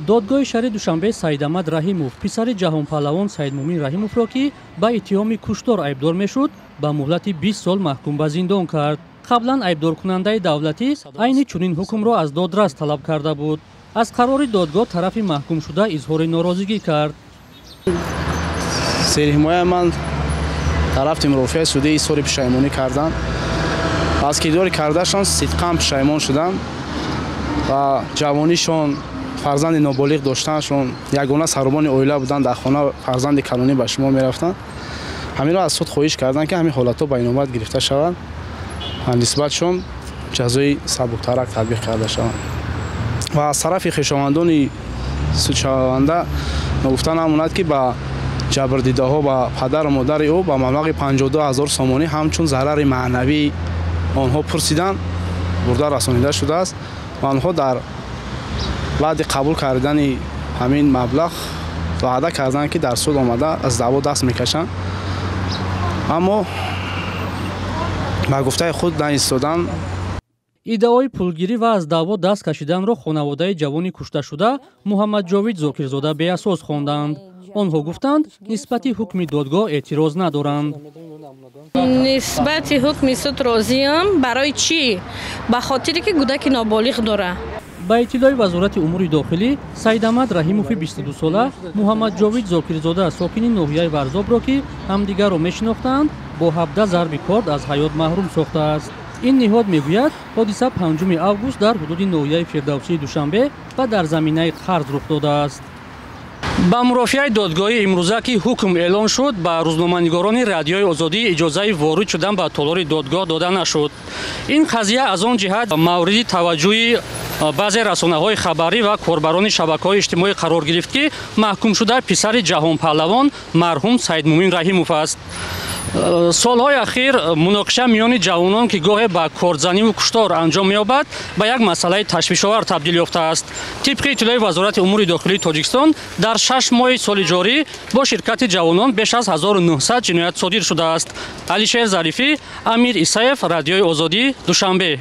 Додгоҳи шаҳри Душанбе Саидамад Раҳимов, писари ҷаҳонпаҳлавон Саидмумин Раҳимовро, ки ба иттиҳоми куштор айбдор мешуд, ба муҳлати 20 сол маҳкум ба зиндон кард. Қаблан айбдоркунандаи давлатӣ айни чунин ҳукмро аз додрас талаб карда буд. Аз қарори додгоҳ тарафи маҳкумшуда изҳори норозигӣ кард. Серҳимояи ман тарафи мурофиаи судӣ изҳори пушаймонӣ карданд. Аз кирдори кардаашон сидқан пушаймон шуданд ва ҷавонишон, фарзанди ноболиғ доштанашон, ягона сарубони оила буданд, дар хона фарзанди калонӣ ба шумо мерафтанд. Ҳаминро аз суд хоҳиш карданд, ки ҳамин ҳолатҳо ба инобат гирифта шаванд ва нисбатшон ҷазои сабуктарак татбиқ карда шаванд. Ва аз тарафи хешовандони судшаванда ногуфта намонад, ки ба ҷабрдидаҳо, ба падару модари ӯ ба маблағи 52 ҳазор сомонӣ ҳамчун зарари маънавии онҳо пурсиданд, бурда расонида шудааст ва онҳо дар баъди қабул кардани ҳамин маблағ ваъда карданд, ки дар суд омада аз даъво даст мекашанд, аммо ба гуфтаи худ наистоданд. Иддаои пулгирӣ ва аз даъво даст кашиданро хонаводаи ҷавони кушташуда Муҳаммадҷовид Зокирзода беасос хонданд. Онҳо гуфтанд, нисбати ҳукми додгоҳ эътироз надоранд. Нисбати ҳукми суд розиам. Барои чӣ? Ба хотире ки кӯдаки ноболиғ дорад. Ба иттилои Вазорати умури дохилӣ, Саидамад Раҳимови 22сола Муҳаммадҷовид Зокирзода, сокини ноҳияи Варзобро, ки ҳамдигарро мешинохтанд, бо 17 зарби корд аз ҳаёт маҳрум сохтааст. Ин ниҳод мегӯяд, ҳодиса 5 август дар ҳудуди ноҳияи Фирдавсии Душанбе ва дар заминаи қарз рух додааст. Ба мурофиаи додгоҳи имрӯза, ки ҳукм эълон шуд, ба рӯзноманигорони Радиои Озодӣ иҷозаи ворид шудан ба толори додгоҳ дода нашуд. Ин қазия аз он ҷиҳат мавриди таваҷҷӯҳи баъзе расонаҳои хабарӣ ва корбарони шабакаҳои иҷтимоӣ қарор гирифт, ки маҳкумшуда писари ҷаҳонпаҳлавон марҳум Саидмумин Раҳимов аст. Солҳои ахир муноқиша миёни ҷавонон, ки гоҳе ба кордзаниву куштор анҷом меёбад, ба як масъалаи ташвишовар табдил ёфтааст. Тибқи иттилои Вазорати умури дохилии Тоҷикистон, дар 6 моҳи соли ҷорӣ бо ширкати ҷавонон беш аз 1900 ҷиноят содир шудааст. Алишер Зарифӣ, Амир Исаев, Радиои Озодӣ, Душанбе.